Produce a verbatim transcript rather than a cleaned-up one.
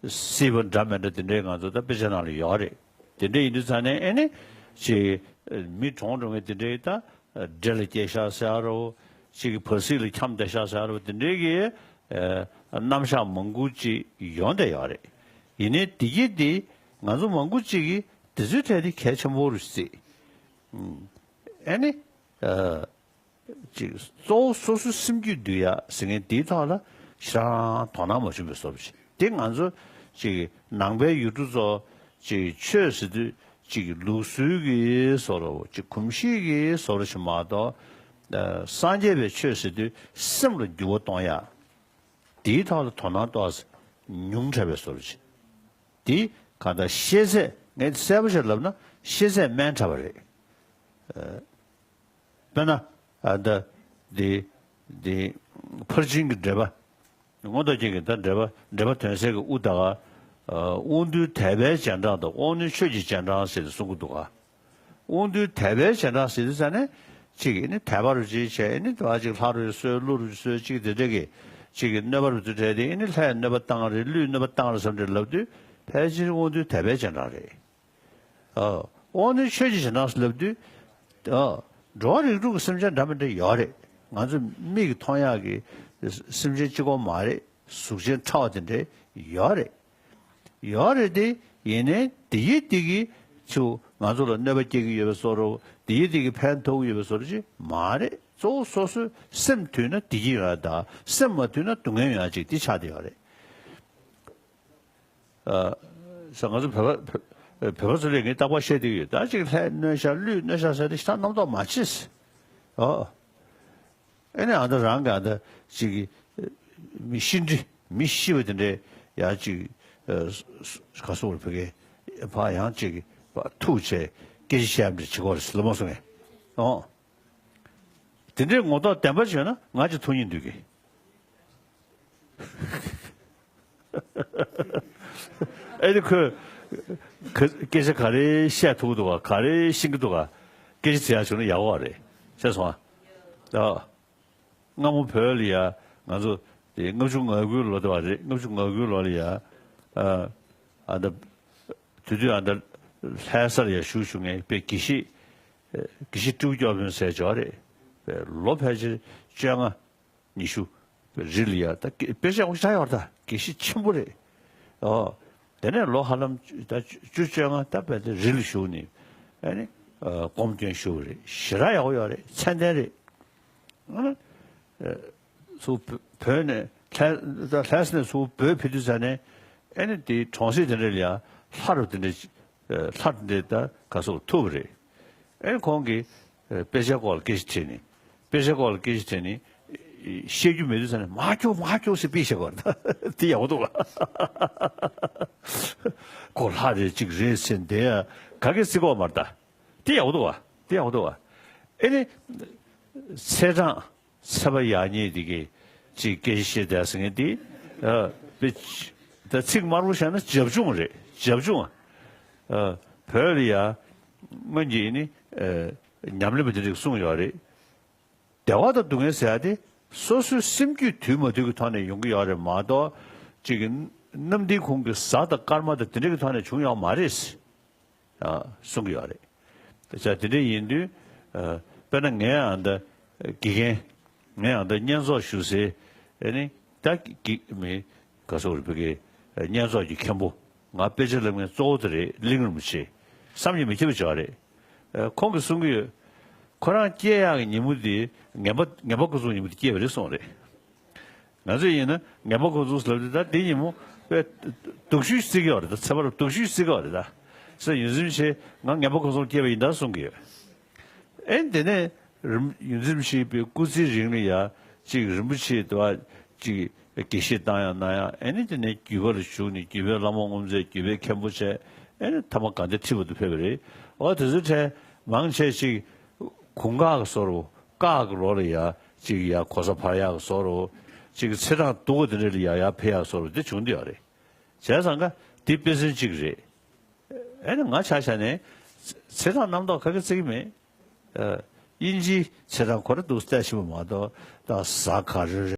སྲིད་པ་འདྲ་མི་འདྲ་དེ་འདྲའི་ང་ཚོ་ད་དཔེ་ཆ་ནང་ལ་ཡོད་རེད། དེ་འདྲ་ཡིན་དུས་ཙང་ནས་ཨེ་ནི་ཅིག་མི་གྲོངས་འགྲོ་མཁན་དེ་འདྲའི་ད་འདྲེ་ལ་སྐྱེས་ཤག་ཟེར་རོ། ཅིག་གི་བར་སྲིད་ལ་འཁྱམས་བསྡད་ཤག་ཟེར་རོ། དེ་འདྲའི་གི་ཨ་རྣམ་གཞག་མང་པོ་ཅིག་ཡོང་བསྡད་ཡོད་རེད། ཡིན་ནའི་དེ་གི་དེ་ང་ཚོ་མང་པོ་ཅིག་གིས་དེ་ཚོའི་གྲས་དེ་གལ་ཆེན་པོ་རུ་བརྩིས། ཨེ་ནི། ཅིག་གཙོ་བོ་སོ་སོའི་སེམས་རྒྱུད་འདུལ་ཡ་ཟེར་མཁན་དེའི་ཐོག་ལ་ཞེ་དྲག་དོ་སྣང་མ་བྱུང་བའི་བཟོ་འདྲ་ཅིག་དེ་ང་ཚོ་ཅིག་ནང་པའི་ཡུལ་གྲུ་ཚོ་ཅིག་ཆོས་ཟེར་དུས་ཅིག་ལུགས་སྲོལ་གྱི་བཟོ་འདྲ་ཅིག་གོམས་གཤིས་ཀྱི་བཟོ་འདྲ་ཞིག་མ་གཏོགས། ཨ་སངས་རྒྱས་པའི་ཆོས་ཟེར་དུས་སེམས་ལ་འགྱུར་བ་གཏོང་ཡ། དེའི་ཐོག་ལ་དོ་སྣང་ཏོག་ཙམ་ཉུང་དྲགས་པའི་བཟོ་འདྲ་ཅིག་དེ་གང་ལྟར་ཤེས་ཚད་ངས་གསལ་པོ་ཞིག་ལབ་ན་ཤེས་ཚད་དམན་དྲགས་པ་རེད། དཔེར་ན། ཨ་ད། འདི། འདི། ཕར་ཕྱིན་གྱི་འགྲེལ་པ། མངོན་རྟོགས་རྒྱན་གྱི་ད་འགྲེལ་པ་འགྲེལ་པ་དོན་གསལ་གྱི་དབུ་ད་ག་དབང་རྟུལ་དད་པའི་རྗེས་འབྲང་དང་དབང་རྣོན་ཆོས་ཀྱི་རྗེས་འབྲང་ཟེར་ཏེ་གསུང་གི་འདུག་ག་དབང་རྟུལ་དད་པའི་རྗེས་འབྲང་ཟེར་དུས་ཙ་ནས། གཅིག་ནི་དད་པ་རུ་གཅིག་བྱས་ནི་དེ་བ་གཅིག་ལྷ་རུ་གསོལ་ཀླུ་རུ་གསོལ་གཅིག་དེ་འདྲ་གི། གཅིག་གི་གནོད་པ་རུ་དུ་བྲལ་ཏེ་ནི་ལྷའི་གནོད་པ་བཏང་རེད་ཀླུའི་གནོད་པ་བཏང་རེད་བསམ་འདྲ་ལབ་དུས་ཕལ་ཆེར་དབང་རྟུལ་དད་པའི་རྗེས་འབྲང་རེད། ཨ། དབང་རྣོན་ཆོས་ཀྱི་རྗེས་འབྲང་ཟེར་ལབ་དུས། ཨ། འགྲོ་བ་རིགས་དྲུག་གི་སེམས་ཅན་འདྲ་མི་འདྲ་ཡོད་རེད། ང་ཚོ་མིག་གིས་མཐོང་ཡག་གི་སེམས་ཅན་གཅིག་པོ་མ་རེད། གཟུགས་ཅན་ཕྲ་བ་དེ་འདྲ་ཡོད་རེད། ཡོད་རེད་དེ། ཡིན་ནའི་དེ་ཡི་དེ་གི་ཚུ་ང་ཚོ་ལ་གནོད་པ་སྐྱེལ་གྱི་ཡོད་པའི་བཟོ་འདྲ། དེ་ཡི་དེ་གི་ཕན་ཐོགས་ཀྱི་ཡོད་པའི་བཟོ་འདྲ་ཅིག་མ་རེད། གཙོ་བོ་སོ་སོའི་སེམས་དུལ་ན་བདེ་སྐྱིད་ཡོང་ཡ་དང་སེམས་མ་དུལ་ན་སྡུག་བསྔལ་ཡོང་ཡ་ཅིག་དེ་ཆགས་བསྡད་ཡོད་རེད། ཨ། ས་ང་ཚོ་བོད་པ་བོད་པ་ཚོ་ལས་ངས་རྟག་པར་བཤད་བསྡད་ཀྱི་ཡོད། ད་ཅིག་ལྷའི་གནོད་ཤག་ཀླུའི་གནོད་ཤག་ཟེར་ཏེ་ཞེ་དྲག་རྣམ་རྟོག་མ་བྱེད། ཨོ། ཨེ་ནས་ཨ་ད་རང་གི་ཨ་ད་ཅིག་གི་མི་ཤི་འདྲི་མི་ཤི་བ་དེ་འདྲའི་ཡ་ཅིག་ག་སོ་བར་བོད་སྐད་ཕ་ཡང་ཅིག་གི་ཐུག་བྱས་སྐད་ཆ་བཤད་འདྲི་བྱེད་དགོས་རེད་ལ་མ་སོང་ངས། ཨོ། དེ་འདྲའི་ངོ་ཐོག་བདེན་པ་བྱས་ན་ང་ཅིག་ཐུག་སྙིང་འདོད་གི། ཨེ་ནི་ཁོས་ག་སྐད་ཆ་ག་རེ་བཤད་ཐུབ་འདུག་ག་ག་རེ་ཤེས་ཀྱི་འདུག་ག་སྐད་ཆ་དྲི་ཡག་བྱུང་ན་ཡག་པོ་རེད། ཤེས་སོང་ཨ། ཨ། སྔ་མོ་བོད་ལ་ཡ་ང་ཚོ་དེ་ལྔ་བཅུ་ང་དགུའི་ལོ་དེ་བ་རེད། ལྔ་བཅུ་ང་དགུའི་ལོ་ལ་ཡ། ཨ། ཨ་ད། དེ་དུས་ཨ་ད་ལྷ་སར་ཡ་བཞུགས་བཞུགས་ངས་དཔེ་དགེ་བཤེས། དགེ་བཤེས་སྤྲེའུ་སྐྱོར་དཔོན་ཟེར་ཅིག་ཡོད་རེད། དཔེ་ལོ་ཕལ་ཆེར་བཅོ་ལྔ། ཉི་ཤུ། རི་ལ་ཡ་ད་དཔེ་ཆ་ཡག་པོ་ཞེ་དྲག་ཡོད་རེད། ད་དགེ་བཤེས་ཆེན་པོ་རེད། ཨོ། དེ་ནས་ལོ་ཧ་ལམ་ད་བཅུ་བཅོ་ལྔ་ད་དཔེ་དེ་རི་ལ་བཞུགས་ནས་ཨ་ནི་སྒོམ་སྐྱོན་ཞུ་བ་རེད། ཞེ་དྲག་ཡག་པོ་ཡོད་རེད། མཚན་ལྡན་རེད། ཨ་ནི་ཚུར་བོད་ནས་ལྷ་ལྷ་ས་ནས་ཚུར་བོད་ཕེབས་དུས་ཙ་ནས་ཨ་ནི་དེ་གྲོང་གསེབ་དེ་འདྲ་ལ་ཡ་ལྷ་རུ་དེ་འདྲ། ལྷ་འདི་ད་ག་སོགས་ཐུབ་པ་རེད། ཨེ་ཁོང་གིས་དཔེ་ཆའི་སྐོར་ལ་སྐད་ཆ་དྲིས་ནས། དཔེ་ཆའི་སྐོར་ལ་སྐད་ཆ་དྲིས་ནས། བཤད་རྒྱུ་མེད་དུས་ཙ་ནས་མ་སྐྱོ་མ་སྐྱོ་ཟེར་དཔེ་བཤད་པ་རེད། དེ་ཡག་པོ་འདུག་ག་ཁོ་ལྷ་རེད་ཅིག་རེད་ཟེར་འདི་ཡ་ག་གེ་སྲིད་གོ་མ་རེད་ད། དེ་ཡག་པོ་འདུག་ག་དེ་ཡག་པོ་འདུག་ག་ཨེ་ནི། ཚེས་གྲངས། ཚེས་པ་ཡག་ཉེས་དེ་གའི་ཅིག་སྐད་ཆ་བཤད་བསྡད་ཟེར་མཁན་དེ། ཨ། དཔེ་ཆ། ད་ཚིག་དམར་པོ་བཤད་ན་བྱབ་ཆུང་རེད། བྱབ་ཆུང་། ཨ། བོད་ལ་ཡ་སྔོན་གྱི་ནི་ཨ་ཉམས་ལེན་པ་དེ་འདྲས་གསུངས་ཡོད་རེད། བདེ་བ་དང་སྡུག་བསྔལ་ཟེར་ཡ་དེ་སོ་སོའི་སེམས་རྒྱུད་དུལ་མ་དུལ་གྱི་ཐོག་ནས་ཡོང་གི་ཡོད་རེད་མ་གཏོགས། ཅིག་གི་གནམ་ལྡིང་ཁུང་གི་གཟའ་དང་སྐར་མ་དང་དེ་འདྲས་ཀྱི་ཐོག་ནས་བྱུང་ཡོད་མ་རེད། ཨ། གསུང་གི་ཡོད་རེད། ད་ཆ་དེ་འདྲ་ཡིན་དུས། ཨ། དཔེར་ན་ངའི་ཨ་ད་དགེ་རྒན། ངའི་ཨ་ད་བསྙེན་རྫོགས་ཞུ་སའི་ཨ་ནི་ད་དགེ་མི་ག་སོགས་རེད་བོད་ཀྱི་བསྙེན་རྫོགས་ཀྱི་མཁན་པོ། ང་དཔེ་ཆ་བསླབ་མཁན་གཙོ་བོ་དེ་རེད། གླིང་རིན་པོ་ཆེ། བསམ་གྱིས་མི་ཁྱབ་པ་ཅིག་རེད། ཨ། ཁོང་གིས་གསུང་གི་ཡོད། ཁོ་རང་སྐྱེ་ཡག་གི་ཉིན་མོ་དེ་ངན་པ་ངན་པ་སྐུ་གསུང་ཉིན་མོ་དེ་སྐྱེས་པ་རེད་གསུངས་རེད། ང་ཚོས་ཡིན་ན་ངན་པ་ཁོང་ཚོ་ལབ་དུས་ད་དེ་ཉིན་མོ་དཔེ་སྡུག་ཤོས་བརྩི་གི་ཡོད་རེད། ད་ཚེ་བར་སྡུག་ཤོས་བརྩི་གི་ཡོད་རེད། ད་སེ་ཡོངས་འཛིན་ཆེ་ང་ངན་པ་ཁོང་ཚོ་སྐྱེས་པ་ཡིན་ད་གསུང་གི་ཡོད། ཨེ་དེ་ནས་རིམ་ཡོངས་འཛིན་ཆེ་པའི་སྐུ་ཚེའི་རིང་ལ་ཡ་གཅིག་རིན་པོ་ཆེ་དེ་བ་གཅིག་དགེ་བཤེས་བཏང་ཡང་གནང་ཡང་། ཨེ་ནི་དེ་ནས་རྒྱུད་པ་ལ་ཞུགས་ནས་རྒྱུད་པའི་བླ་མ་དབུ་མཛད་རྒྱུད་པའི་མཁན་པོ་བྱས། ཨེ་ནི་ཐ་མ་དགའ་ལྡན་ཁྲི་པ་དུ་ཕེབས་པ་རེད། འོ་དེ་ཚོའི་གྲས་མང་ཆེ་གཅིག་གུང་དཀར་གྱི་བཟོ་འདྲ། དཀར་གྱི་ལོ་ལ་ཡ་གཅིག་ཡ་གོ་ས་འཕར་ཡག་གི་བཟོ་འདྲ། གཅིག་ཚེས་གྲངས་སྡུག་པ་དེ་འདྲ་ལ་ཡ་ཡ་འཕེལ་ཡག་གི་བཟོ་འདྲ་དེ་བྱུང་བསྡད་ཡོད་རེད། བྱས་ཙང་ཀ་དེ་དཔེ་མཚོན་གཅིག་རེད། ཨེ་ནི་ང་ཆ་བཞག་ནས་ཚེས་གྲངས་རྣམ་རྟོག་ག་གེ་བརྩི་གི་མེད། ཨ། དབྱིན་ཇིའི་ཚེས་གྲངས་ཁོ་རང་འདུག་བལྟས་ཕྱིན་པ་མ་གཏོགས་ད་གཟའ་ག་རེ་རེད།